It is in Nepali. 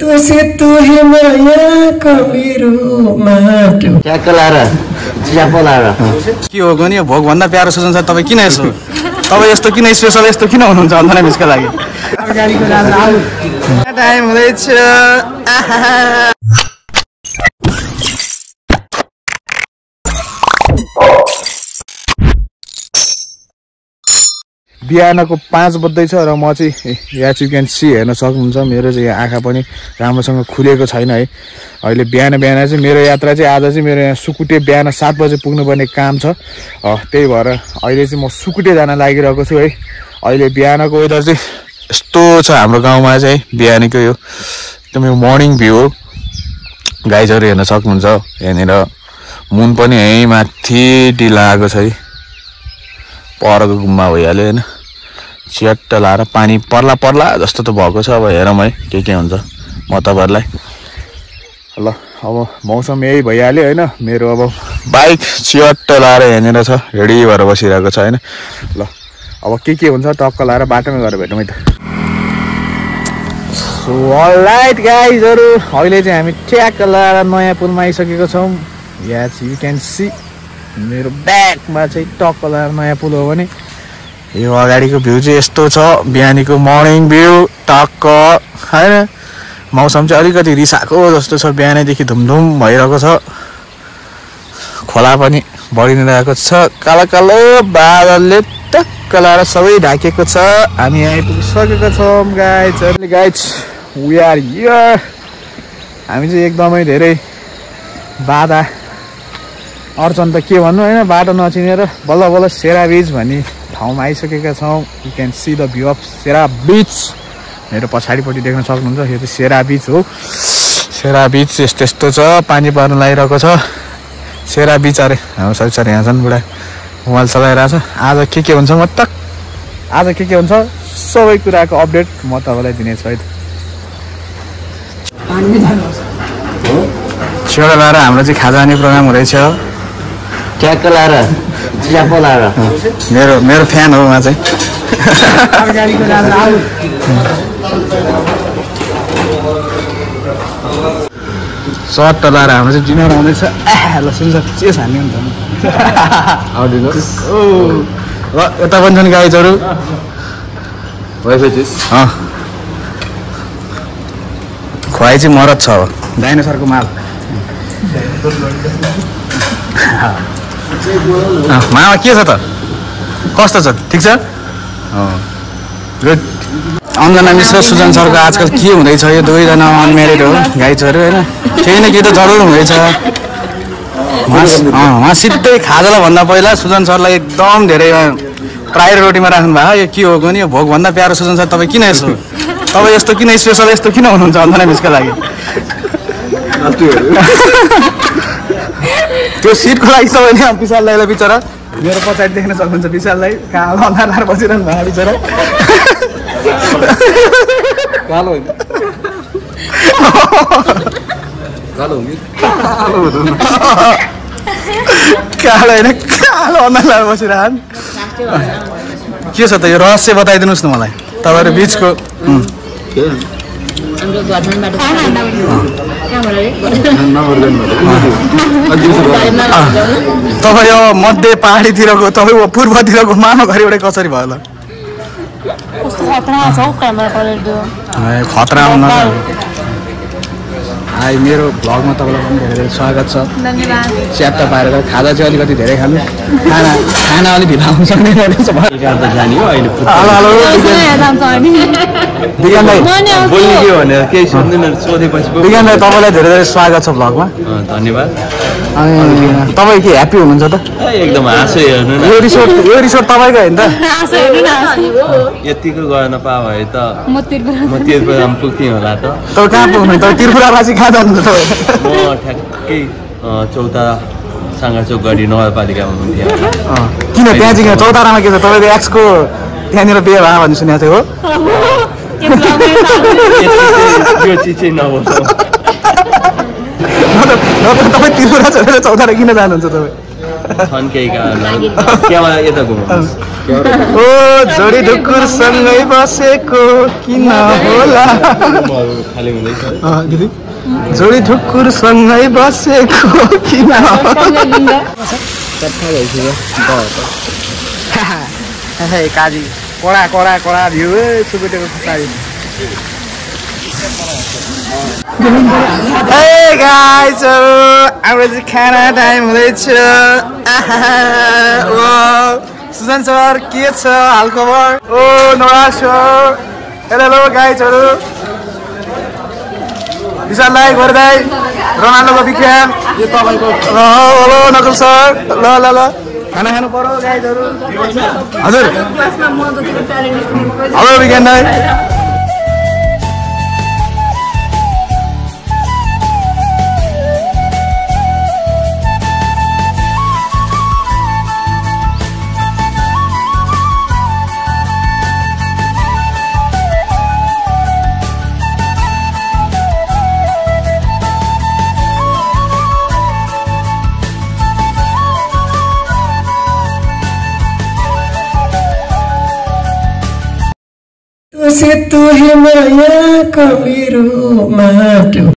तुझसे तू ही माया को मेरो माटो च्याकलारा च्यापलारा के हो गनी भोग भन्दा प्यारो सुजन सर तपाईँ किन यसो तपाईँ यस्तो किन स्पेशल यस्तो किन हुनुहुन्छ भन्दा मिसका लागि टाइम हुँदैछ बिहानको 5 बज्दैछ र म चाहिँ यहाँ यु क्यान सी हेर्न सक्नुहुन्छ मेरो चाहिँ यहाँ आँखा पनि राम्रोसँग खुलेको छैन है। अहिले बिहान चाहिँ मेरो यात्रा चाहिँ आज चाहिँ मेरो यहाँ सुकुटे बिहान 7 बजे पुग्नुपर्ने काम छ। त्यही भएर अहिले चाहिँ म सुकुटे जान लागिरहेको छु है। अहिले बिहानको वेदर चाहिँ यस्तो छ हाम्रो गाउँमा चाहिँ बिहानको यो एकदम यो मर्निङ भ्यू हो। गाइजहरू हेर्न सक्नुहुन्छ यहाँनिर मुन पनि यहीँ माथि ढिला आएको छ है। परको गुम्बा भइहाल्यो होइन चिट्ट लाएर पानी पर्ला जस्तो त भएको छ। अब हेरौँ है के हुन्छ म तपाईँहरूलाई ल। अब मौसम यही भइहाल्यो होइन मेरो अब बाइक चिट्ट लाएर यहाँनिर छ रेडी भएर बसिरहेको छ होइन। ल अब के हुन्छ टक्क लाएर बाटोमा गएर भेटौँ है त। सो अलराइट गाइजहरू अहिले चाहिँ हामी ट्याक्क लाएर नयाँ पुलमा आइसकेको छौँ। यहाँ यु क्यान सी मेरो ब्याकमा चाहिँ टक्क लाएर नयाँ पुल हो भने यो अगाडिको भ्यू चाहिँ यस्तो छ बिहानीको मर्निङ भ्यू टक्क होइन। मौसम चाहिँ अलिकति रिसाएको जस्तो छ बिहानैदेखि धुमधुम भइरहेको छ। खोला पनि बढिरहेको छ कालो कालो बादलले टक्क लाएर सबै ढाकेको छ। हामी आइपुगिसकेका छौँ गाइज वी आर हियर। हामी चाहिँ एकदमै धेरै बाधा अर्चन त के भन्नु होइन बाटो नचिनेर बल्ल सेरा बीच भन्ने ठाउँमा आइसकेका छौँ। You can see the view of Sera beach मेरो पछाडिपट्टि देख्न सक्नुहुन्छ यो चाहिँ सेरा बीच हो। सेरा बीच यस्तो छ पानी पर्न लागिरहेको छ सेरा बीच। अरे हाम्रो सर यहाँ छन् बुढा मोबाइल चलाइरहेको छ। आज के हुन्छ आज के हुन्छ सबै कुराको अपडेट म तपाईँलाई दिनेछु है। छेउडा लाएर हाम्रो चाहिँ खाजा खाने प्रोग्राम हुँदैछ। च्याकलारा च्यापलारा मेरो फ्यान हो उहाँ चाहिँ। सर्ट लाएर हाम्रो चाहिँ डिनर आउँदैछ। ल सुन्छ चेस हान्ने हुन्छ ल यता पनि छन् गाइजहरू खुवाइ चाहिँ मरद छ अब डाइनोसरको माल। मामा के छ त कस्तो छ ठिक छ गुड। अञ्जना मिश्र सुजन सरको आजकल के हुँदैछ यो दुवैजना अनम्यारिड हो गाइजहरू होइन केही न केही त जरुर हुँदैछ। उहाँ सिधै खाजालाई भन्दा पहिला सुजन सरलाई एकदम धेरै प्रायोरिटीमा राख्नु भएको। यो के हो नि यो भोगभन्दा प्यारो सुजन सर तपाईँ किन यसो तपाईँ यस्तो किन स्पेसल यस्तो किन हुनुहुन्छ अञ्जना मिसका लागि त्यो सिटको लागि तपाईँले विशाल दाइलाई बिचरा मेरो पछाडि देख्न सक्नुहुन्छ विशाललाई कहाँ अन्धार बसिरहनु भएको बिचरा कालो होइन कालो अन्धार बसिरहनु के छ त यो रहस्य बताइदिनुहोस् न मलाई तपाईँहरू बिचको। तपाईँ यो मध्य पहाडीतिरको तपाईँ पूर्वतिरको मामा घरिबाटै कसरी भयो ल खतरा आउन हाई मेरो भ्लगमा तपाईँलाई पनि धेरै धेरै स्वागत छ। च्याप्टा पारेर खाजा चाहिँ अलिकति धेरै खानु खाना अलिक ढिला आउनु सक्ने विज्ञान दाइ तपाईँलाई धेरै धेरै स्वागत छ भ्लगमा धन्यवाद। अनि तपाईँ के ह्याप्पी हुनुहुन्छ त एकदम हाँसो हेर्नु न यो रिसोर्ट तपाईँको होइन त यतिको गर्न पाए भए त म तिरपुरामा पुग्थेँ होला त। तपाईँ कहाँ पुग्नु तपाईँ त्रिपुरावासी कहाँ जानुहुन्छ तपाईँ? म ठ्याक्कै चौतारा साङ्गाचोक गढी नगरपालिकामा हुन्थेँ। किन त्यहाँ चाहिँ चौतारामा के छ तपाईँको एक्सको त्यहाँनिर बिहे भयो भन्ने सुनेको थियो हो? यो चिज चाहिँ नबोल्नु तपाईँ त्रिपुरा छोडेर चौतारा किन जानुहुन्छ तपाईँ? छन् केही कारण त्यहाँ यता घुमाउनुहोस् ओ जोडी ढुकुर सँगै बसेको किन होला खाली हुँदैछ दिदी जोडी ढुकुर सँगै बसेको किन काजी कडा कडा कडा भ्यू सुकुटेको खुट्टारी Hey guys, हाम्रो चाहिँ खाना टाइम हुँदैछ सुजन सर के छ हाल खबर ओ नवाज सर हेलो गाइजहरू विशाल लाइक गर्दै रोनाल्डोको विख्यान यो तपाईको हेलो नकुल सर ल ल ल खाना खानु पर्यो गाइजहरू हजुर हेलो विज्ञान दाइ तुझे तू ही माया का मेरो माटो